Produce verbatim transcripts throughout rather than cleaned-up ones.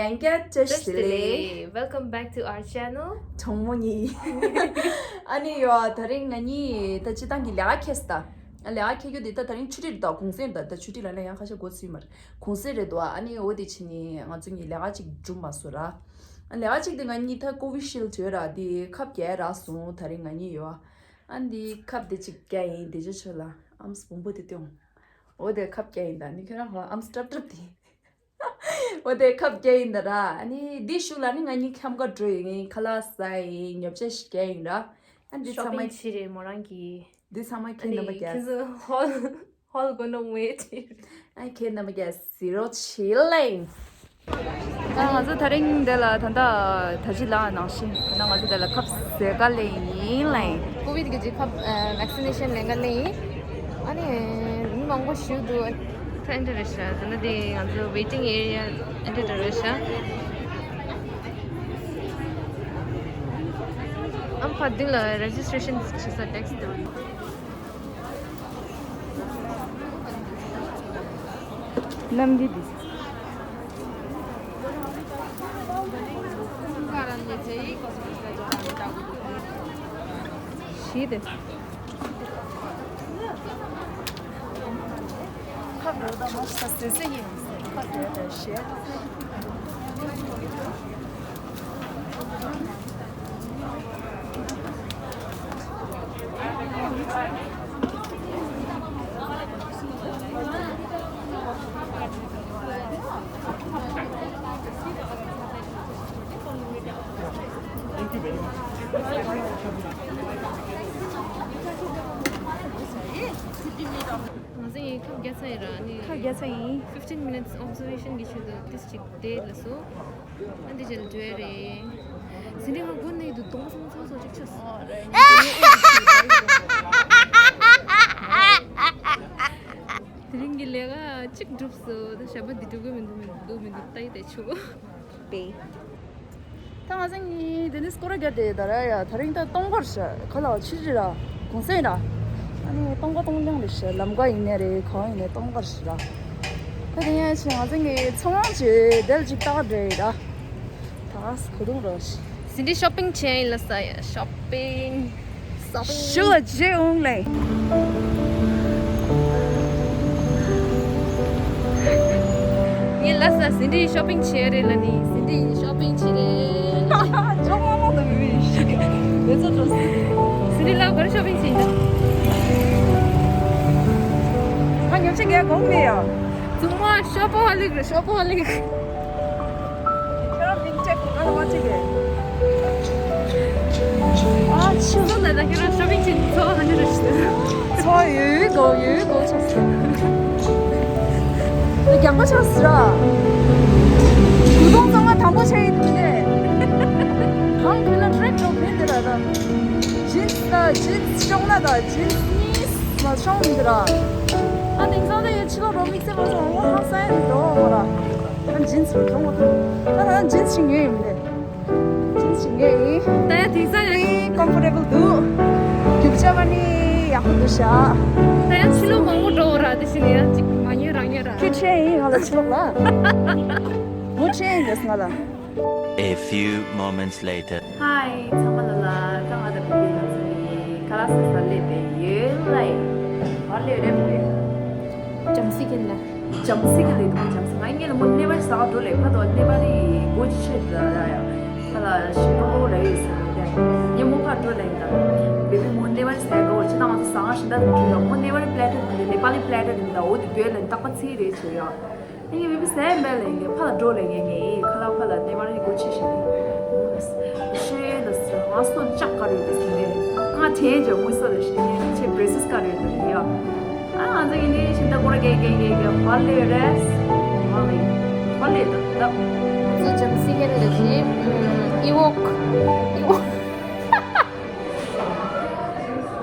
ལྷན་རྒྱས་བཀྲ་ཤིས་བདེ་ལེགས། Welcome back to our channel. གྲོགས་མོ་གཉིས། ཨ་ནི་ཡོ། ད་རིང་ང་གཉིས་ད་སྤྱིར་བཏང་གི་ལས་ཀ་འཁྱེར་སོང་ད། ལས་ཀ་འཁྱེར་རྒྱུ་དེ་ད་ད་རིང་ཆུ་ཊི་རེད་དོ། གུང་སེང་རེད་ད། ད་ཆུ་ཊི་ལབ་ན་ཡང་ཁ་ཤས་མགོ་ཚོས་མ་རེད། གུང་སེང་རེད་དོ། ཨ་ནི་འོ་དེ་བྱས་ནས་ང་ཚོ་གཉིས་ལས་ཀ་གཅིག་འགྲུབ་མ་སོང་ར། ལས་ཀ་གཅིག་དེ་ང་གཉིས་ད་ཀོ་བི་ཤིལ་ཌི་བྱས་ར། དེ་ཁབ་རྒྱག་རག་སོང་། ད་རིང་ང་གཉིས་ཡོ། ཨ་ནི་ཁབ་དེ་གཅིག་རྒྱག་ཡིན། དེ་ཅི་ཆོད་ལ་ཨམ་སི་བོང་བུ་དེ་སྟོན། འོ་དེ་ཁབ་རྒྱག་ཡིན་ད། ནི་ཁྱོད་རང་ཧོ་ཨམ་སི་ཀྲབ་ཀྲབ་དེ། འོ་དེ་ཁབ་རྒྱག་ཡིན་ད་ར། ཨ་ནི་འདི་གཞུག་ལ་ནི་ང་གཉིས་ཁམས་ཁ་འགྲོ་ཡིན། ཁ་ལག་ཟ་ཡིན། ཉོ་ཆ་ཞིག་རྒྱག་ཡིན་ར། ཨ་འདི་ཚང་མ། ཤོ་པིང་བྱེད་རེད་མོ་རང་གིས། འདི་ཚང་མ་ཁྱེད་རྣམ་པ་རྒྱག་ཁྱེད་ཚོ་ཧོལ་ཧོལ་གོ་ནོ་མེད་ཅི། ཨ་ཁྱེད་རྣམ་པ་རྒྱག་ཟི་རོ་ཆི་ལེན། ད་ང་ཚོ་ད་རིང་འདི་ལ་ད་ལྟ་ད་ཅི་ལ་ནང་བཞིན་ད་ང་ཚོ་འདི་ལ་ཁབ་ཟས་ག་ལེན་ཡིན་ལེན། ཀོ་བིད་ཀྱི་ཁབ་ཝེག་སི་ནེ་ཤན་ལེན་ག་ལེན་ཡིན། ཨ་ནི་མི་མང་པོ་ཞིག་འདུག་ད་འདི་རེད་ཤག་ད་ནི་འདི་ང་ཚོ་ཝེ་ཊིང་ཨེ་རི་ཡ་འདི་འདྲ་རེད་ཤག་ཨམ་ཕ་འདི་ལ་རེ་ཇི་སི་ཊེ་ཤན་བྱེད་ས་ཌེ་སི་ཀ་འདུག་གནམ་གྱི་འདི། ཞི་དེ། ཁ་བོ་ད་མ་ཤ་ཟེ་ཟེ་ཡིན། ཁ་བོ་ད་ཤེ། Thank you very much. ང་ཚོ་ཡི་ཁབ་བརྒྱ་ཚ་ཡིན་ར་ནི། ཁབ་བརྒྱ་ཚ་ཡིན། fifteen minutes observation གི་ཆེད་དུ་ཏིས་ཅིག་བསྡད་ལ་སོ། ཨ་འདི་ཅིག་འགྲོ་རེད། ཟིན་འདི་ང་དགོན་ནས་དུ་གདོང་སོང་ཚོ་སོ་ཅིག་ཆགས་སོ། དེ་རིང་གི་ལས་ཀ་གཅིག་འགྲུབ་སོ། ད་ཞབས་པ་འདི་འགྲུབ་གི་མི་འདུག་མི་འདུག་མི་འདུག་ལྟ་ཡི་ལྟ་ཆུ། པེ། ད་ང་ཚོ་གཉིས་དེ་ནས་སྐོར་ར་རྒྱག་དེ་ད་ར་ཡ། ད་རིང་ད་སྟོང་དཀར་ཤ་ག་ལ་ཆུ་ཆུ་ར་གུང་སེང་ར། ཨ་ནི་སྟོང་དཀར་སྟོང་ལྗང་རེད་ཤག་ལམ་ཀ་ཡིན་ནའི་རེད། གང་ཡིན་ནའི་སྟོང་དཀར་ཤི་ར། ད་དེ་ཡང་ཆེ་ང་ཚོ་གཉིས་ཚོང་ཡང་བྱེད་དེ་ལ་ཅིག་ལྟ་ག་འདྲ་ཡིན་ར། ད་ག་ས་གོ་དུང་རོ་ཤི། ཟིན་འདི་ཤོ་པིང་བྱས་ཡིན་ལ་ས་ཡ་ཤོ་པིང་། ཤུ་ལ་ཇེ་འོང་ལེ། ངས་ལ་ས་ཟིན་འདི་ཤོ་པིང་བྱས་རེད་ལ་ནི་ཟིན་འདི་ཡིན་ཤོ་པིང་བྱས་རེད། ཅོག་མ་མ་དང་མི་མི་ཤི་གི་མེ་ཚོ་འགྲོ་སྲིད། ཟིན་འདི་ལ་ག་རེ་ཤོ་པིང་བྱས་ཡིན་ད། ང་ཉོ་ཆ་གས་གོང་མེད་ཡ། ཚང་མ་ཤོ་པོ་ཧོ་ལིག་རེད། ཤོ་པོ་ཧོ་ལིག་ཁྱེད་རང་མིང་ཅེག་གོ་ང་ལ་མ་ཅིག་གས། ཨ་ཆུ་སོང་ན་ད་ཁྱེད་རང་ཤོ་པིང་བྱེད་འཚོ་བ་ག་འདྲ་རེད་ཤི། འཚོ་བ་ཡོད་ཡོད་གོ་ཡོད་ཡོད་གོ་ཆོག་སོང་། རྒྱག་པ་ཆགས་སི་ར། གུ་དོང་ཚང་མ་དང་པོ་ཆགས་ཡིན་དུས་ནས། གང་དུས་ན་ཀྲེག་ཀྲོག་མེད་དེ་ར་ར། ཇིན་སི་ད་ཇིན་སི་ཤོང་ན་ད་ཇིན་སི་གཉིས་ལ་ཤོང་མི་འདུག་ར། ཨ་དེང་སང་དེ་ཕྱི་ལོགས་རོ་མིག་སེ་མ་སོང་ངོ་ཧང་སང་ཡ་དེ་འགྲོ་བ་མ་ར། ཨ་ཇིན་སི་རུ་གྱོང་མ་ཐུབ། ད་ད་ཇིན་སི་ཞིག་ཉོས་ཡིན་མི་འདུག་ཅིག་ངས་ཡིན། ད་ཡང་དེང་སང་ཡང་ཡིན། ཀོམ་ཕོར་ཊེ་བལ་འདུག་རྒྱུ་ཆ་མ་ནི་ཡག་པོ་འདུག་ཤག་ད་ཡང་ཕྱི་ལོགས་མང་པོ་འགྲོ་ར། དེ་བཞིན་ཡང་ཅིག་མ་ཉོས་རང་ཉོས་ར། ཁྱོད་ཁྲེལ་ཡིན་ང་ལ་ཕྱི་ལོགས་ལ། མོ་ཁྲེལ་ཡིན་རེད་ང་ལ། A few moments later. Hi ཚང་མ་ལ་ལ་ཀ་ང་ད་བུ་གི་ང་ཚོ་ནི་ཁ་ལག་ཟ་ས་སླེབས་པའི་ཡོད་ལ་ཡིན། བར་ལས་རེད་མི་རེད། ཇམ་སི་ཀན་ལ། ཇམ་སི་ཀན་ལ་ཡིན་ཇམ་སི། ང་ངས་ལ་མོ་ནེ་བར་ཟ་ག་འགྲོ་ལས་ཕ་དོ་ནེ་པ་ལི་གོ་ཅི་ཆེ་ད་ཡ་ཡ། ཁ་ལ་ཞིག་ནོ་ར་ཡོད་ཟེར་ནས་ངས་མོ་ཕར་འགྲོ་ལས་ཡིན་ད། བེ་བི་མོ་ནེ་བར་ཟ་ག་འོ་ཅི་ད་ང་ཚོ་ཟ་ང་ཞིག་ད་དུ་འགྲོ་ཡ་མོ་ནེ་བར་པི་ལེ་ཊར་དེ་ནེ་པ་ལི་པི་ལེ་ཊར་དེ་ད་འོ་དེ་འགྲོ་ལས་རྟག་པ་ཚིག་རེད་ཆོ་ཡ། ངས་བེ་བི་ཟ་ཡ་མེད་ལས་ངས་ཕ་ལ་འགྲོ་ལས་ངས་ངས་ཁ་ལ་ཕ་ལ་ནེ་བར་གོ་ཅི་ཆེ་ཞིག་ནས་ཤེས་ད་ཟ་ང་སོ་ཅག་ག་རེ་ཡོད་ཟེར་ནས་ང་དྲན་ཅོ་མོ་སོ་ལ་ཞིག་ནས་ཆེ་བེ་སི་ཀ་རེ་ཡོད་ཡ། ཨ་ང་ཚོ་ཡིན་དུས་ཤིན་ཏུ་ཀོ་ར་གེ་གེ་གེ་གེ་ཧོ་ལེ་རེས། ཧོ་ལེ། ཧོ་ལེ་ད་ད། ང་ཚོ་ཇམ་སི་ཀན་ལ་ཞིག་ཨི་ཝོག་ཨི་ཝོག་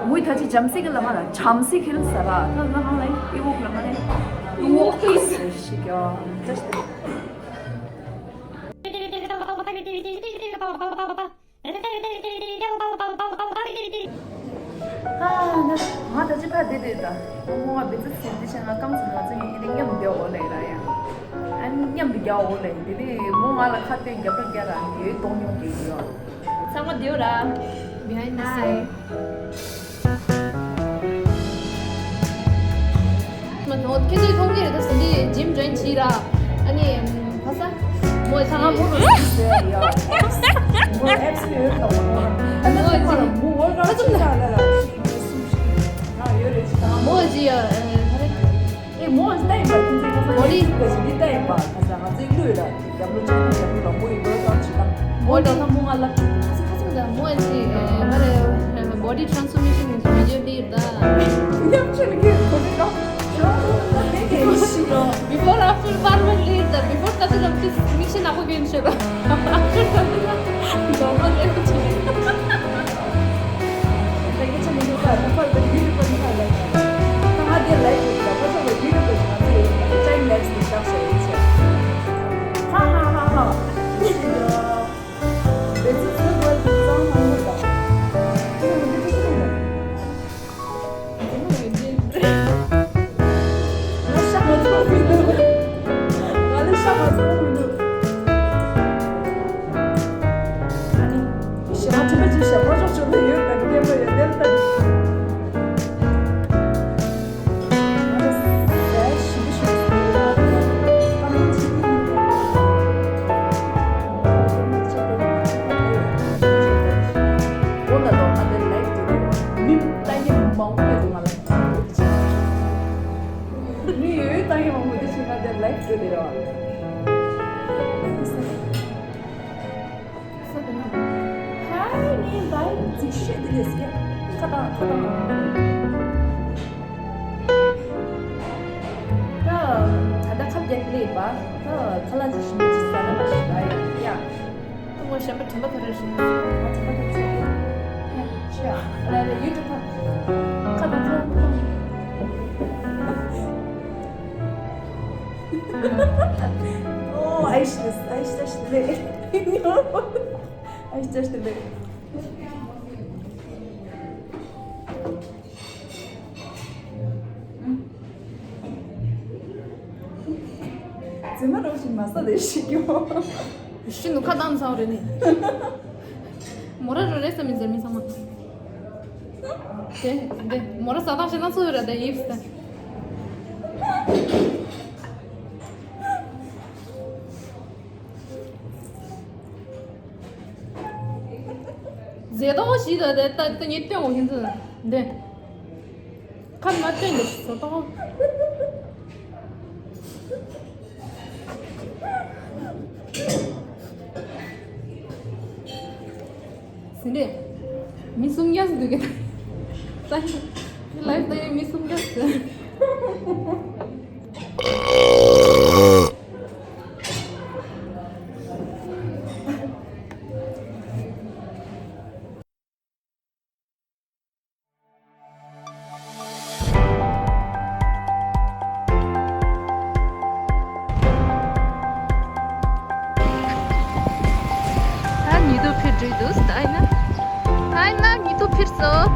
མོའི་ད་ཅི་ཇམ་སི་ཀན་ལ་མ་ལ་ཇམ་སི་ཀན་ཟ་ར། ད་ང་ཧང་ལེ་ཨི་ཝོག་ལ་མ་ལེ། ཨི་ཝོག་ཨི་ཟེར་ཞིག་ཡ། ད་ཞིག་ཨ་ན། ང་ད་ཅི་ཕ་བདེ་བདེ་ད། ཨོ་མོ་ང་བི་ཛི་ཟིན་དེ་ཆེ་ང་རྐང་ཚོ་ང་ཚོ་ཡིན་དེ་མཉམ་བདེ་འོ་ལེ་ར་ཡ། ཨ་ནི་མཉམ་དུ་རྒྱག་འོ་ལེ། དེ་ནས་མོ་ང་ལ་ཁ་གཏད་རྒྱབ་ར་རྒྱག་ར་ཡོད་གཏོང་མྱོང་གི་ཡོད། ཚང་མ་བསྡད་ར། Behind the scene. མ་ཐོང་ཁྱེད་ཚོས་མཐོང་གི་རེད། ད་སི་འདི་gym join བྱས་ར། ཨ་ནི་ཕ་ས་མོ་ཚང་མ་མོ་རུ་སི་ཟེར་ཡ། ཨེབ་སི་མོ་ཨེབ་སི་ཡོད་དང་མོ་ཨ་ནི་ཚང་མ་མོ་ཝོར་ཀ་ཨའུཊ་བྱས་ར་ལ་ལ་ཤི་མི་སུ་ཤི་ང་ཡོད་རེད་ཅི་དང་མོ་ཅི་ཡ་ཨེ་མོ་ཨ་ནི་ལྟ་ཡིན་པ་ཁྱེད་ཚོས་ཁ་སང་ཡུ་ཊུབ་གི་འདི་ལྟ་ཡིན་པ་ཁ་སང་ང་ཚོའི་ལུས་ལ། རྒྱབ་ལོ་ཅང་རྒྱབ་ལོ་ལ་མོ་ཡི་ལོ་ཙམ་ཅི་དང་མོ་ལོ་ན་མོ་ང་ལབ་ཅི། ཁ་ཚ་ཁ་ཚ་མོ་ཨ་ཅི་ཨེ་མ་རེད། body transformation video འདི་ད་ཉམ་ཆེ་ལ་གི་གོ་ནི་ལོ་ལོ་ལོ་ལོ་ལེ་གི་ཤི་ལོ། Before after བར་མ་ལི་ད་before ད་ཚོ་ལ་ཅི་མིག་ཤེས་ནག་པོ་གྱོན་ཤེས་ལ། After ད་ཚོ་ལ་ལོ་མ་ལེ་གི་ཆེ། ཧའི་ངའི་བའི་འཛིན་ཤེས་དེ་རེད་ཟེར། ཁ་བཏང་ཁ་བཏང་། ད་ད་ལྟ་ཁ་བརྒྱབ་ལེ་བ། ད་ཁ་ལག་ཅིག་ཞིམ་པོ་ཅིག་ཟ་ན་མ་ཞིག་ཡ་ཡ། ད་ངོ་གཞན་པ་དྲན་པ་ད་རེ་རེད། ང་དྲན་པ་ད་ཚོ་ཡ་ཤ་ལ་ལ་ཡུ་ཊུབ་ཁ་བཏང་ཁ་བཏང་། ཨོ་ཨའི་ཤི་ཨའི་ཤི་ཨའི་ཤི་ལེ། ཨའི་ཤི་ལེ། ཙི་མ་རོ་ཞིག་མ་ས་ལེ་ཤི་ཀྱོ། ཤི་ནུ་ཁ་བཏང་ཚང་རེ་ནི། མོ་ར་རོ་རེ་ས་མི་ཟེར་མི་ཚང་མ། དེ་དེ་མོ་ར་ས་བཏང་ཤེས་ན་ཚོ་ཡོད་ར་དེ་ཡིབ་སྟེ། ཟེ་ཏོ་ཞིག་ལ་དེ་ལྟ་ལྟ་ཉེ་སྟོན་འོ་ཡིན་ཚུལ་འདི། ཁ་མ་སྟོན་འདི་ཟེ་ཏོ། ཟིན་རེད། མི་སུམ་བརྒྱ་ཟིན་འདུག་གི། ད་ལའིབ་ད་ཡོད་མི་སུམ་བརྒྱ་ཟིན། ད་ཉི་གདུགས་འཕིར་འགྲོ་གི་འདུག་ད་ཡིན་ན། ད་ཡིན་ན་ཉི་གདུགས་འཕིར་སོང་།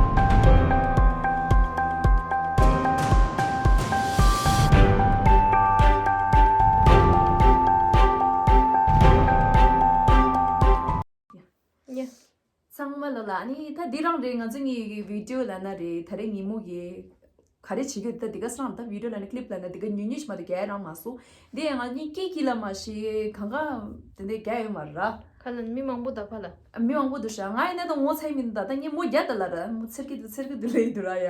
ཡ། ཚང་མ་ལ་ལ་ཨ་ནི་ད་འདི་རང་རེད། ང་ཚོ་གཉིས་ཀྱི་བི་ཌིའོ་ལབ་ན་རེད། ད་རེས་ཉིན་མོ་གི་ག་རེ་བྱེད་ཀྱི་ད་འདི་ག་སང་ད་བི་ཌིའོ་ལབ་ན་ཀི་ལིབ་ལབ་ན་འདི་ག་ཉུང་ཉུང་ཞིག་མ་གཏོགས་རྒྱག་ཡ་རང་མ་སོང་། འདི་ཡང་ང་གཉིས་སྐད་ཀྱིས་ལ་མ་ཤེས་གང་ག་དེ་འདྲ་རྒྱག་ཡོད་མ་རེད་ར། ཁ་ལ་མི་མང་པོ་ད་ཕ་ལ། མི་མང་པོ་འདུག་ཤག་ང་ཡིན་ན་ད་ངོ་ཚ་མིན་ད་ད་ངས་མོ་རྒྱག་ད་ལ་ར་མོ་ཚེར་གི་འདུག་ཚེར་གི་འདུག་ལེ་འདུག་ར་ཡ།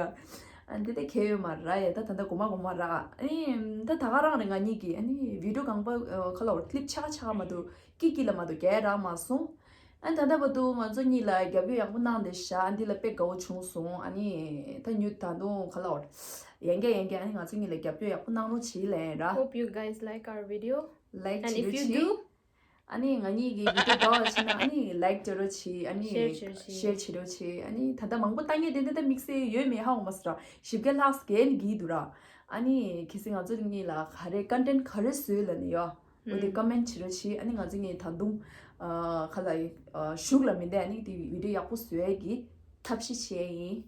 ཨ་འདི་ད་གལ་ཡོད་མ་རེད་ར་ཡ། ད་ད་ད་གོ་མ་གོ་མ་ར། ཨ་ནི་ད་ད་ག་རང་རེད། ང་གཉིས་ཀྱིས་ཨ་ནི་བི་ཌིའོ་གང་པ་ཁ་ལ་ཀི་ལིབ་ཆ་ག་ཆ་ག་མ་གཏོགས་སྐད་ཀྱིས་ལ་མ་གཏོགས་རྒྱག་ཡ་རང་མ་སོང་། ཨ་ད་ལྟ་བར་དུ་ང་ཚོ་གཉིས་ལ་རྒྱབ་སྐྱོར་ཡག་པོ་གནང་བསྡད་ཤག་ཨ་འདི་ལ་དཔེ་དགའ་བོ་བྱུང་སོང་། ཨ་ནི་ད་ཉུ་ད་དུང་ག་ལ་ཡན་གྱ་ཡན་གྱ་ཨ་ནི་ང་ཚོ་གཉིས་ལ་རྒྱབ་སྐྱོར་ཡག་པོ་གནང་རོགས་བྱེད་ལན་ར། Hope you guys like our video. ལའིག་And if you do, ཨ་ནི་ང་གཉིས་ཀྱི་བི་ཌིའོ་དགའ་བ་བྱས་ན་ཨ་ནི་ལའིག་བྱེད་རོགས་བྱེད། ཨ་ནི་ཤེར་བྱེད་རོགས་བྱེད། ཤེར་བྱེད་རོགས་བྱེད། ཨ་ནི་ད་ལྟ་མང་པོ་ལྟ་མཁན་དེ་འདྲ་ད་དམིགས་བསལ་ཡོད་མེད་ཧ་གོ་མ་སོང་ར། བཞི་བརྒྱ་ལྷག་བརྒལ་ནས་གྱིས་འདུག་ར། ཨ་ནི་གལ་སྲིད་ང་ཚོ་གཉིས་ལ་ག་རེ་ཀོན་ཊེན་ག་རེ་བཟོས་ལབ་ནས་ཡོད། འོ་དེ་ཀོ་མེན་བྱེད་རོགས་བྱེད། ཨ་ནི་ང་ཚོ་གཉིས་ད་དུང་ཨ་ག་ལ་ཨ་གཞུག་ལ་མི་འདས་ཨ་ནི་དེ་བི་ཌིའོ་ཡག་པོ་བཟོ་ཡས་ཀྱི་ཐབས་ཤེས་བྱེད་ཡིན།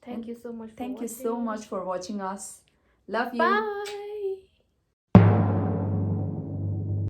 Thank you so much for Thank you so watching. Much for watching us. Love you. Bye.